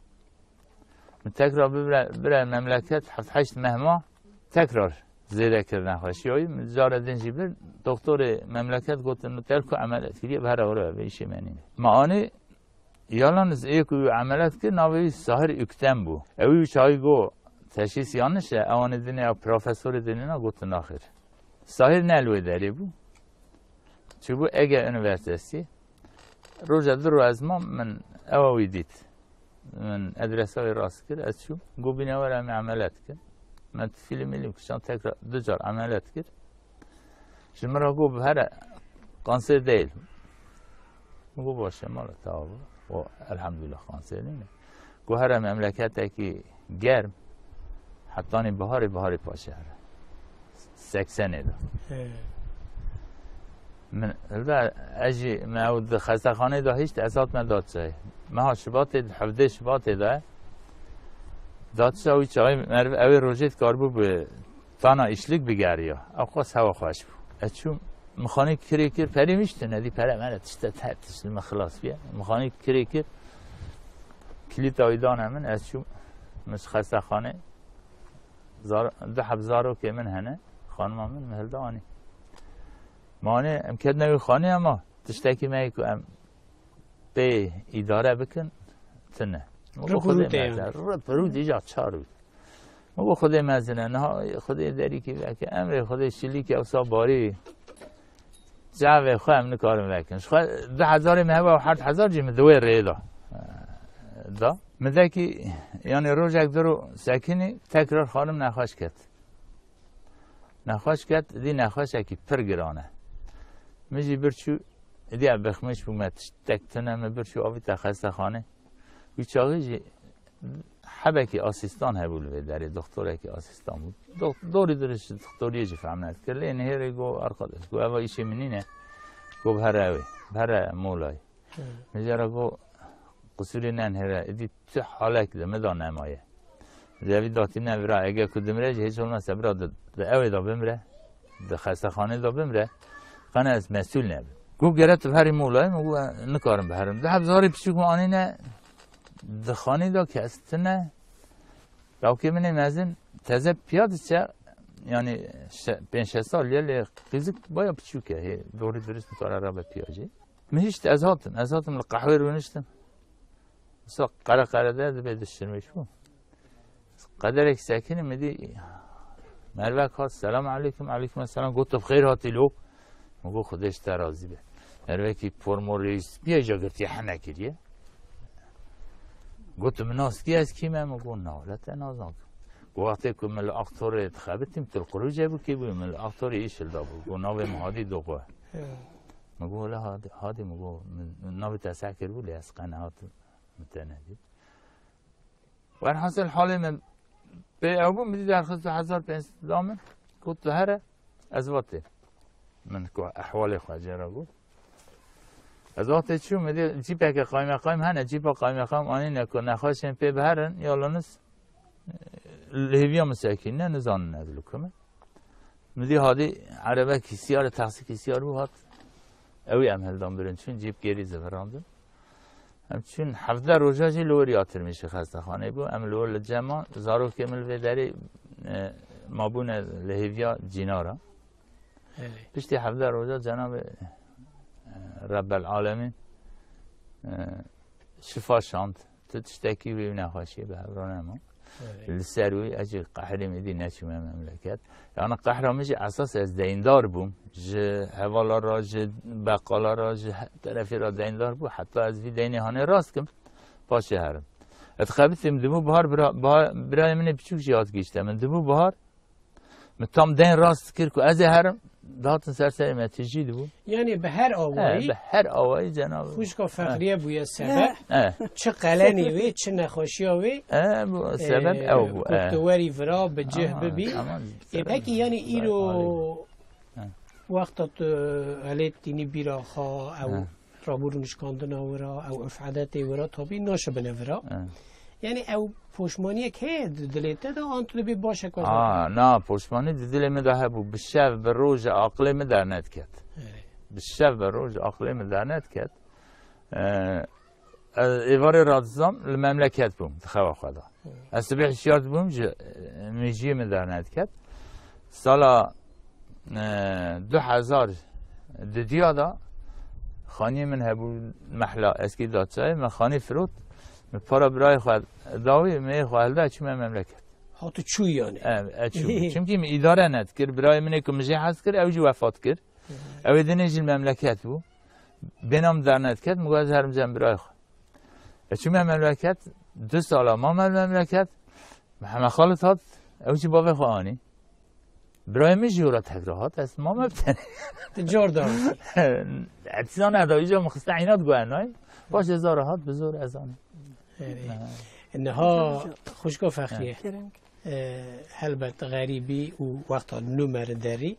Min tekrar bibire, bire memleket, heft heşt meh ma tekrar zêde kir nexweşiya wî. Min cara din jî bir, doktorê memleket gotin, min tel ku emeliyat kiriye, bi here were ve, vê îşê me nîne. Min anî Yalnız ê ku emeliyat kir, navê wî Sahir Üktem bû. Ew wî çaxî got, teşhîs yanlış e, ewanê dinê ya profesorê dinê na gotin naxêr. Sahir ne li wê derê bû. Çûbû Ege Üniversitesi. Roja du roj ez mam, min ewa wî dît. Min adresa wî rast kir, ez çûm. Got, bîne were em ê emeliyat kin. Me fîlm mîlm kişand, tekrar du car emeliyat kir. Ji min re got, bi here kanser değil. Min got, baş e, mala te ava. O, elhamdülillah, kanser nîne. Got, here memleketekî germ, hetanî biharê, biharê paşê here. Seksenê de. He. Min, hilda, ez jî, me ew di xestexaneyê de hişt, ez hatime Datçayê. Meha Şibatê, di hevdê Şibatê de, Datça wî çaxî meriv, ew ê rojê dikaribû bi tana îşlik bigeriya. Ew qas hewa xweş bû. Ez çûm, mixanîk kirê kir, perê min jî tune, dî pere mere tişte te, tişt li min xilas bîye. Mixanîk kirê kir, kilîta wî dane min, ez çûm, min ji xestexanê, zar-, du heb zarokê min hene, xanima min, min hilda anî. Min anî, em ketine wî xanê, ama tiştekî me yê ku em pê îdare bikin, tune. Min got, Rip û Xwedê rûtê mezin, yani. Rip û rût, îca çar rût. Min got, Xwedê mezin e, niha Xwedê derîkî veke, emrê Xwedê şilîkê ewsa barî, cavê xwe em nikarin vekin. Ji xwe du hezarê me hebe û heft hezar jî min di wê rê da. Da. Min dekî, yanî rojek du ro sekinî, tekrar xanim nexweş ket. Nexweş ket, dî nexweşekî pir giran e. Min jî bir çû, dî ev bixmîş bû, me tiştek tune, min bir çû avîte xestexanê. Wî çaxî jî hebekî asîstan hebû li vê derê, doktorekî asîstan bû. Dok-, dorî dirist ji doktoriyê jî fehm nedikir. Lê nihêrê got, "Arkadaş," got, "eva îşê min nîne." Got, "Bi here ew ê, bi here molayê." Hı. Min jê re got, "Qisûrê nenihêre, êdî tu halek li min de nemaye." Zevî datîne vira, ege ku dimire jî hiç olmazsa bira di, di ewê de bimire, di xestexanê de bimire, qene ez mesûl nebim. Got, "Gere tu herî molayê?" Min got, "Nikarim biherim." Di heb zarê piçûk min anîne, di xanî de kes tune. Lawkê min ê mezin teze piya diçe, yanî şe-, pênc şeş sal ye, lê qîzik baya piçûk e, hê dorî dirist nikare rabe piya jî. Min hişt, ez hatim, ez hatim li qehwê rûniştim. Wisa qere qere de dibê diştirmîş bû. Qederek sekinî min dî mervek hat, "Selamu aleykum." "Aleykum selam." Got, "Tu bi xêr hatî lo?" Min got, "Xwedê ji te razî be." Mervekî pormorî spî ye, ja girtiye hene kiriye. Got, "Tu min nas kî, ez kî me?" Min got, "Na, wele te nas nakim." Got, "Wextê ku min li Aktorê dixebitîm, tu li Qurûcê bû, kî bûyî?" "Min li Aktorê îş hilda bû." Got, "Navê min Hadî Doxwe." Hı. Min got, "Wele Hadî, Hadî," min got, "min, min navê te seh kiribû, lê ez qene hatim, min te nedît." Werhasil halê min pê ew bû, min dî derxist du hezar pênc sed da min, got, "Tu here, ez va tê." Min ku ehwalê xwe jê re got. Ez va tê çûm, min dî cîpeke qaymeqam hene, cîpa qaymeqam anîne ku nexweşên pê biherin, yalnız, e, li hêviya min sekînine, nizanin ez li ku me. Min dî Hadî erebekî siyar, taksîkî siyar bû, hat. Ewî em hildan birin çûn, cîp gêrî zivirandin. Em çûn hevdeh roja jî li wir ya tirmîşî xestexanê bû. Em li wir li cem man, zarokê min li vê derê, e, mabûne li hêviya cînara. Erê. Piştî hevdeh roja Cenabê, e, Rebbel Alemîn, e, şifa şand. Tu tiştekî wî nexweşiyê bi hev re nema. Evet. Li ser wî ez jî qehrê min dî neçûme memleket. Yani qehra min jî esas ez deyndar bûm. Ji hevala re, ji beqala re, ji he-, terefê re deyndar bû. Heta ez vî deynê hanê rast kim, paşê herim. Ez xebitîm dibû bihar bira-, biha-, birayê min ê piçûk jî hat gihîşte min. Dibû bihar, min tam deyn rast kir ku ez ê herim, dihatin ser serê me tijî dibû. Yani bi her awayî, e, bi her awayî cenab. Xwişka Fexriye bûye sebeb. E. Çi qelenî wê, çi nexweşiya wê. E, bu sebeb, e, ew bû, ku e, tu werî vira bi cih bibî. Ama, e, peki yani îro wexta tu elê tînî bîra xwe ew rabûr nişkandina wira, ew ifadetê wira tabî naşibine vira. E. Yani ew poşmaniyek heye di dilê te de, an tu dibê başek wezne? Aa, na, poşmanî di dilê min de hebû. Bi şev, bi roj aqilê min dernediket. Evet. Bi şev, bi roj aqilê min dernediket. E, ez êvarê radizam li memleket bûm, di xewa xwe de. Hı. Ez sibê hişyar dibûm, ji, e, mîjiyê min dernediket. Sala, e, du hezar didiya de xaniyê min hebû mehla eskî Datçayê, min xanî firot, min para birayê xwe dawî, min ê xwe hilda, çûme memleket. Ha, tu çû yani? E, e, çû. Çimkî min îdare nedikir, birayê min ê ku min jê hez kir, ew jî wefat kir. Hı. Ew ê dinê jî li memleket bû. Bêhna min dernediket, min got, ez herim cem birayê xwe. E, çûme memleket, du sala mame memleket, Mihemed Xalid hat, ew jî bavê xwe anî. Birayê min jî ora tekra hat, ez mame bi tenê. Ti cor da. Etîza neda, îca min xiste îna, digot ez nayêm. Paşê zara hat, bi zor ez anî. Erê. Ha. Niha xwişko Fexriye. Kerem. E, helbet xerîbî û wexta nû meri derî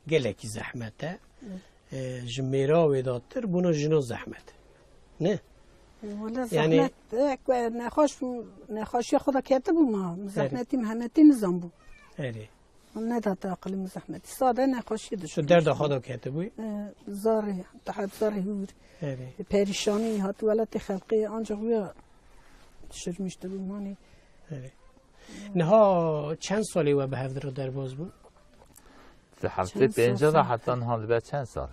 gelekî zehmet e. E, ji mêra wê datir bûna jina zehmet. Ne? Wele yani zehmet, e, ku nexweş, nexweşiya xwe de ketibû ma. Erê. Zehmetî mihenetî nizan bû. Erê. Min nedate aqilî min zehmetî. Sade nexweşiyê dişirî. Tu derda xwe de ketibûyî? E, zarê, tehet zarê hûr. Erê. Perîşanî hat welatê xelkê, ancak wî dişirmîştibû manî. Erê. Niha çend salê we bi hev re derbas bû? Di heftê pênca de heta niha dibe çend sal?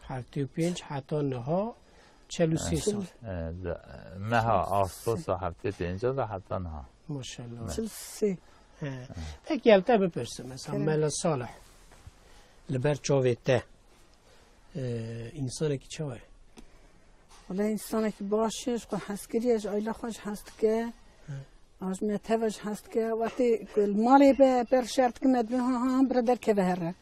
Heftê û pênc heta niha çel û sê sal. E, di meha Ağustosa heftê pênca de heta niha. Maşallah. Çil sê. He. Tek gel te bipirsim, mesela Kerem. Mela Salih, li ber çavê te, e, însanekî çawa ye? Wele însanekî baş e, ji xwe hezkirî ye, ji aîla xwe jî hez dike. He. Aj me teve ji hez dike, wextê ku li malê be, ber şer dikime, dibê ha, ha, bire derkeve here.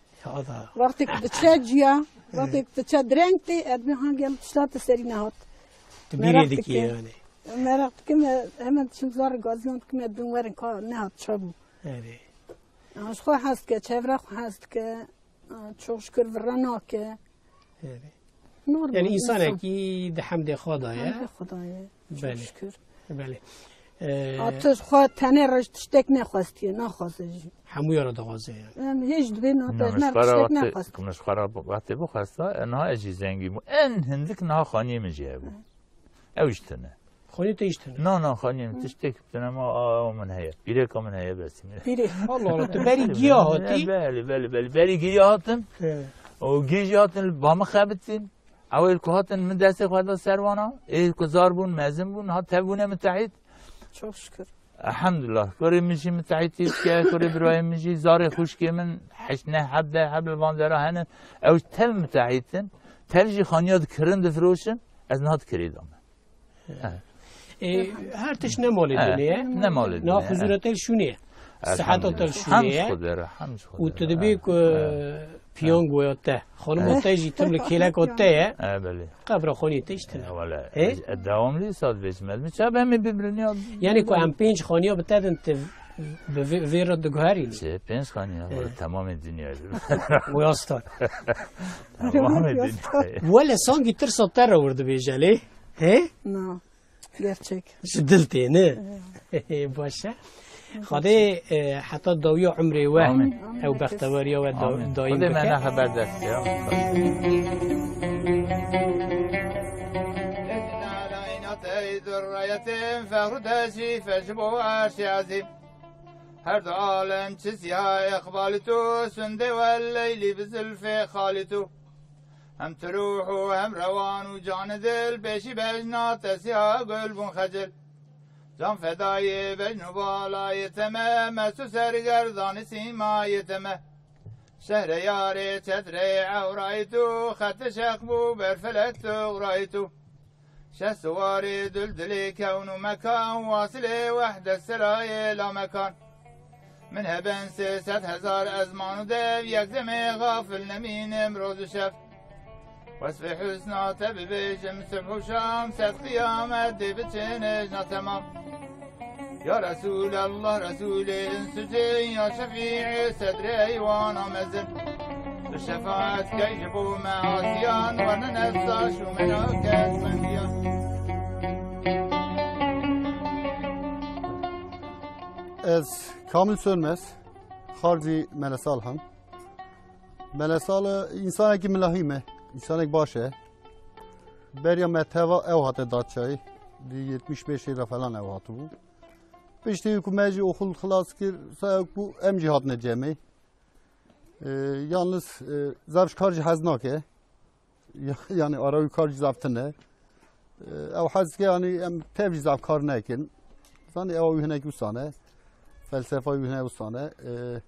Wextê ku diçe ciya, wextê ku diçe direng tê, ez dibê ha gel tişta te serî nehat. Tu bîrê dikî yani. Meraq dikim, hemen çim zar gaziyan dikime, dibin werin ka nehat çabû. Erê. Aj xwe hez dike, çevre xwe hez dike. Çok şükür vira nake. Erê. Normal, Yani însanekî di hemdê xwe de ye. Hemdê xwe de ye. Çok şükür. Belê. Ee, A tu ji xwe tenê re ji tiştek nexwestiye, naxwaze jî. Hemûya re dixwaze yani. Em hêj dibê na te ji me re tiştek nexwestiye. Min ji xwe re wextê bixwesta, e, niha ez jî zengî bûm. En hindik niha xaniyê min jî hebû. Ew jî tune. Xanî te îş tune? Na, na, xanî min tiştek tune ma, a, min heye. Pîreka min heye, bes. Pîrê. Allah Allah, tu berî giya hatî? Belê, belê, belê. Berî giya hatim. He. O gî jî hatin, ba min xebitîn. Ewêl ku hatin, min destê xwe da ser wana. Ê ku zar bûn, mezin bûn, hat tevbûne mitehîd. Çok şükür. Elhamdulillah. Kurê min jî mitehîtî dike, kurê birayê min jî, zarê xwişkê min, heşt neh heb de heb li van dera hene. Ew tev mitehîtin. Tev jî xaniya dikirin, difiroşin. Ez niha di kirê de me. He. E, her tişt ne malê dinê ye. Ne malê dinê ye. Niha huzûra te li şûnê ye. Siheta te li şûnê ye. Hem ji Xwedê re, hem ji Xwedê re. Û tu dibî ku piyangoya te, xanima te jî tim li kêleka te ye. E, belê. Qebra xaniyê te jî tune. E, wele, e, dewamlî wisa dibêjim ez. Min çabe em ê bibrin ya. Yani ku em pênc xaniya bi te din, tu bi vê, vê re diguherînî? Çi, pênc xaniya? E. Wele, temamê dinyayê. Wê astan. Tamamê dinyayê. Wele sangî tirsa te re wir dibêje lê. He? Na. Gerçek. Ji dil tê, ne? Baş e. Xwedê, e, heta dawiya umrê we, ew bexteweriya we da-, daîm bike. Xwedê me nexe ber dest ya. Ey durreyetên fexr û teşrîfe ji bo erşê ezîm. Her du alem çi siya îqbalî tu, sundê we leylî bi zilfê xalî tu. Hem tu ruh û hem rewan û can û dil, pêşî bejna te siya gul bûn xecil. Can fedayê bejn û balayê te me, mest û sergerdanê sîmayê te me. Şehreyarê çetreyê ewrayî tu, xetê şeq bû ber felek tu ewrayî tu. Şeh siwarê dul dilê kewn û mekan, wasilê wehdet serayê lamekan. Min heben sê sed hezar ezman û dev, yek demê xafil nemînim roz û şev. Wesfê husna te bibêjim sibh û şam, sed qiyamet dê biçin hêjna temam. Ya Resûlallah, Resûlê ins û cin, ya şefîê sedrê eywana mezin. Tu şefaet key ji bo me asiyan, werne nefsa şûmena kesmendiyan. Ez Kamil Sönmez, xarcî Mele Salih im. Mele Salih însanekî milahîm e, însanek baş e. Beriya me teva ew hate Datçayê, di yetmiş beşê re falan ew hatibû. Piştî ku me jî oxul xilas kir, sayok bû, em jî hatine cemê. E, yalnız, e, zaf ji kar jî hez nake. Ya-, yani ara wî kar jî zaf tune. E, ew hez dike, yani em tev jî zaf kar nekin. Zanî ew wî hinek wisa ne. Felsefa wî hinek wisa ne. E,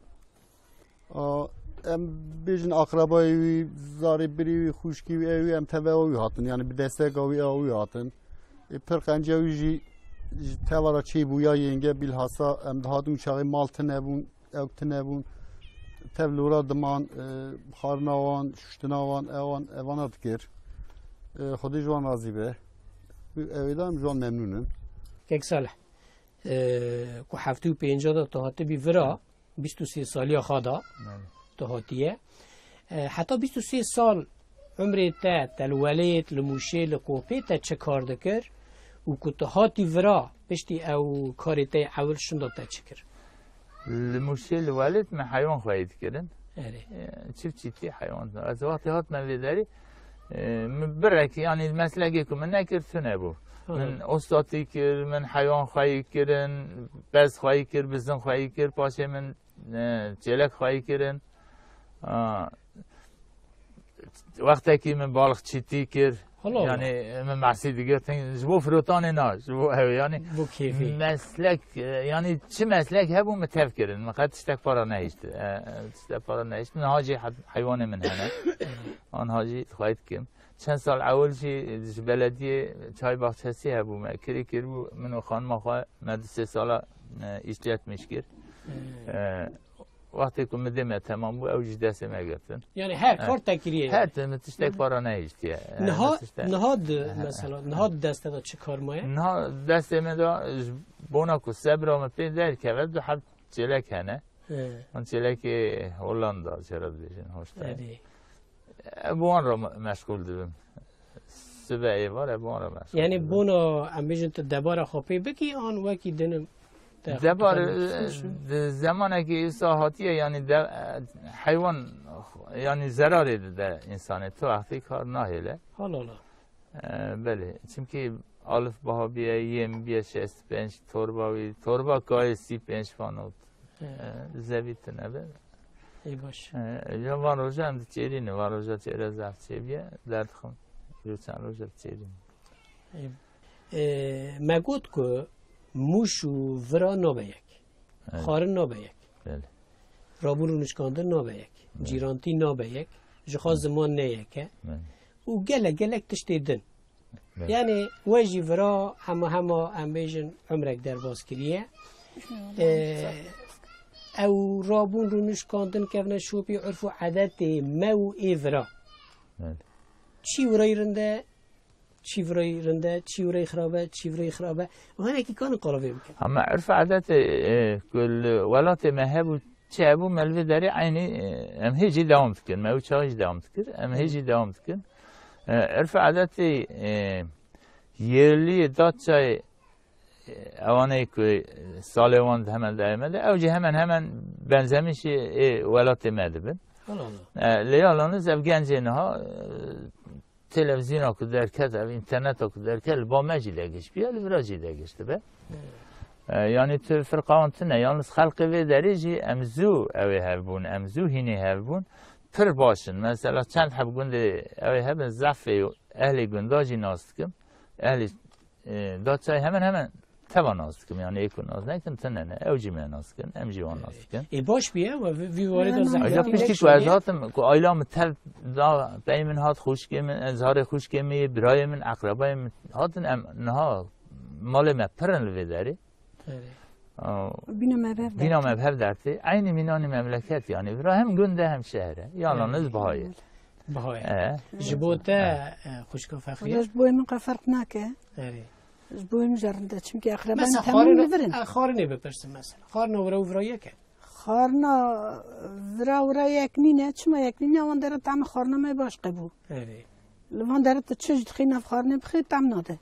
A, em bêjin akrabayê wî, zarê birê wî, xwişkî wî, ew wî, em tevera wî hatin. Yani bi desteka wî, ew wî hatin. E, pir qenciya wî jî ji tevera çêbû ya yenge, bilhassa em dihatin û çaxê mal tine bûn, ew tine bûn. Tev lora diman, e, xwarina wan, şuştina wan, ewan, evana dikir. E, Xwedê ji wan razî be. Ew ê de em ji wan memnûn in. Kek Salih, e, ku heftê û pênca de tu hatibî vira, bîst û sê saliya xwe da, Belê. Tu hatiye. E, heta bîst û sê sal umrê te, te li Welêt, li Mûşê, li Qopê te çi kar dikir û ku tu hatî vira, piştî ew karê te yê ewil şinda te çi kir? Li Mûşê, li Welêt me heywan xweyî dikirin. Erê. E, çift çîtî heywan. Ez wextê hatime vê derî, e, min birek, yanî meslekê ku min nekir, tune bû. Hı hı. Min ostatî kir, min heywan xweyî kirin, pez xweyî kir, bizin xweyî kir, paşê min, e, çêlek xweyî kirin. A, wextekî min balixçîtî kir. Allah Allah. Yani, min mersî digirtin, ji bo firotanê na, ji bo ew, yani, Bo kêfê. meslek, e, yani, çi meslek hebû, min tev kirin, min qet tiştek para nehişt. E, e, tiştek para nehişt. Niha jî heb-, heywanê min hene. Anha jî xwayî dikim. Çend sal ewil jî ji belediyê çay baxçesî hebû, me kirî kiribû, min û xanima xwe me du sê sala, e, îşletmiş kir. Hmm. E, Wextê ku midê me temam bû, ew jî destê me girtin. Yani her Eh, kar te kiriye her yani. Tim tiştek para nehiştiye. Eh, Niha, tiştek niha di, Eh, mesela, niha di deste de çi kar maye? Niha destê me de ji bona ku sebra me pê derkeve, du heb çêlek hene. He. An çêlekê Hollanda, jê re dibêjin, Holstein. Erê. E, bi wan re me-, meşgûl dibim. Sibe êvar e, bi wan re meşgûl Yani dibim. Bona, em bêjin, tu debara xwe pê bikî, an wekî din te Debar, xwe e, di zemanekî îsa hatiye, yani de, e, heywan, yani zerarê dide însanê. Tu wextî kar nahêle. Hala la. E, belê. Çimkî alif baha biye, yêm biye şêst pênc, torba wî, torba kayê sî pênc fanot. He. E, zevî tune be. Ê baş. E, ya van roja em diçêrîne, van roja çêre zaf çêbiye, derdixim. Yo çend roja diçêrîne. Ê, e, me got ku Mûş û Vira nabe yek. Evet. Xwarin nabe yek. Belê. Rabûn rûnişkandin nabe yek. Belê. Cîrantî nabe yek. Ji xwe Belê. Ziman ne yek e. Belê. Û gelek gelek tiştê din. Belê. Yani we jî Vira hema hema em bêjin umrek derbas kiriye. Ee, ew rabûn rûnişkandin kevne şopî urf û edetê me û ê Vira. Belê. Çî Virayî rind e, çî Virayî rind e, çî Virayî xirab e, çî Virayî xirab e. Û hinekî kanin qala vê bikin. Hema urf û edetê, e, ku li welatê me hebû, çi hebû, me li vê derê eynî, e, em hê jî dewam dikin. Me ew çaxê jî dewam dikir. Em hê Hı. jî dewam dikin. E, urf û edetê, e, yerlî Datçayê, e, ewanê ku salê wan di hemen dayê me de, ew jî hemen hemen benzemîşê ê welatê me dibin. Allah Allah. E, lê yalaniz ev gencê niha, e, televîzyona ku derket, ev înterneta ku derket, li ba me jî de giş biya, li vira jî de giş dibe. Hmm. E, yanî tu firqa wan tune, yalnız xelkê vê derê jî em zû ew ê hev bûn, em zû hînê hev bûn. Pir baş in. Mesela çend heb gundê ew ê hebin, zehfê ehlê gunda jî nas dikim. Ehlê, e, Datçayê hemen hemen teva nas dikim. Yani ê ku nas nekin tune ne. Ew jî me nas dikin, em jî wan nas dikin. Ê baş bûye, we vî, vî warê de Aynen. zehmetî Ayrıca piştî ku ez hatim, ku aila min tev da, pey min hat, xwişkê min, zarê xwişkê min, birayê min, eqrebayê min hatin, em niha malê me pir in li vê derê. Erê. Aa, Bîna me bi hev bîna dertê. me bi hev dertê. Eynî mînanî memleket yani. Vira hem gund e hem şehir e. Yalnız Erê. Bihayê. Bihayê. E. Ji bo te, E. e, xwişka Fexriye? Ji bo min qe ferq nake. Erê. Ji bo min jê rind e. Çimkî eqreban Mesela, temam xwarin, li vir in. e, xwarinê bipirsin mesela. Xwarina wira û vira yek e? Xwarina vira wira yek nîne. Çima yek nîne? Wan dere tam xwarina me baş qebû. Erê. Li van dere tu çi ji dixî nav xwarinê bixî, tam nade.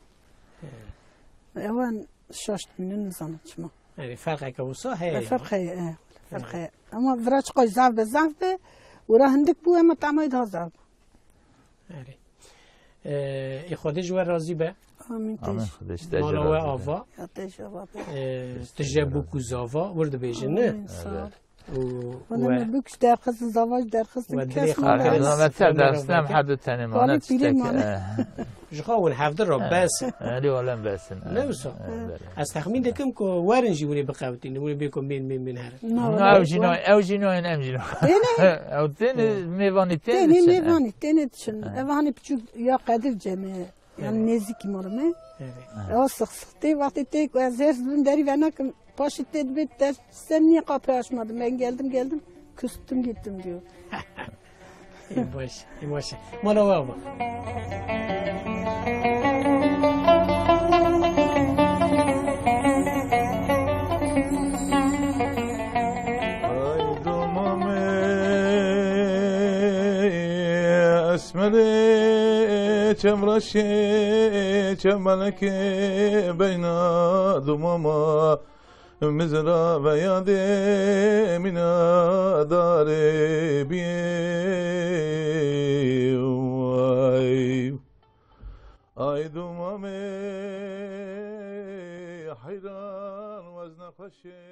Erê. Ewan şaş dimînin, nizanim çima. Erê, ferqeke wisa heye E, ya. ferq heye, e, ferq Erê. heye. Ama vira çiqas zaf be, zaf be, wira hindik bû, ema tamay daha zaf bû. Erê. Ee, ê Xwedê ji we razî be. Amîn, Amîn, têj. Xwedê ji te Mala jî we razî be. ava. Ya têj ava be. Ee, Xwedê ji te tije jî bûk û razî be. zava, wir dibêjin, ne? Amîn, sağ ol. Evet. Û Wala we me bûk ji derxistin, zava ji derxistin, we kes dilê min xwe derxistin. Elhamdülillah, me tev derxistin, em her du tenê mane Kalî pîlê tiştek, mane. eh. Ji xwe hûn hevdi re bes in. Erê, wala em bes in, Ne eh, wisa? eh, belê. Ez texmîn dikim ku werin jî hûn ê biqewitînin, hûn ê bêko mêl, mêl, mêl herin. Na, Na, wala ew jî nayên, ew jî nayên, em jî nayên. Têne? Ew têne, Hı. mêvanî têne Têne diçin, eh. mêvanî, têne diçin. Hı. Ev hanê piçûk ya Qedir Cem e. Yani Hı. nêzîkî mala me. Evet. Hı. Ew six six tê, wextê tê ku ez hêrs dibim, derî venakim, paşê tê dibê te sen niye kapıyı açmadın? Ben geldim, geldim, küstüm gittim diyor. Ê baş, ê baş. Mala we ava. Ay dumamê esmerê çemreşê çemelekê beyna dumama. Mizra ve yadê mîna darê bî. Ay. Ay dumamê heyran wezne xweşê.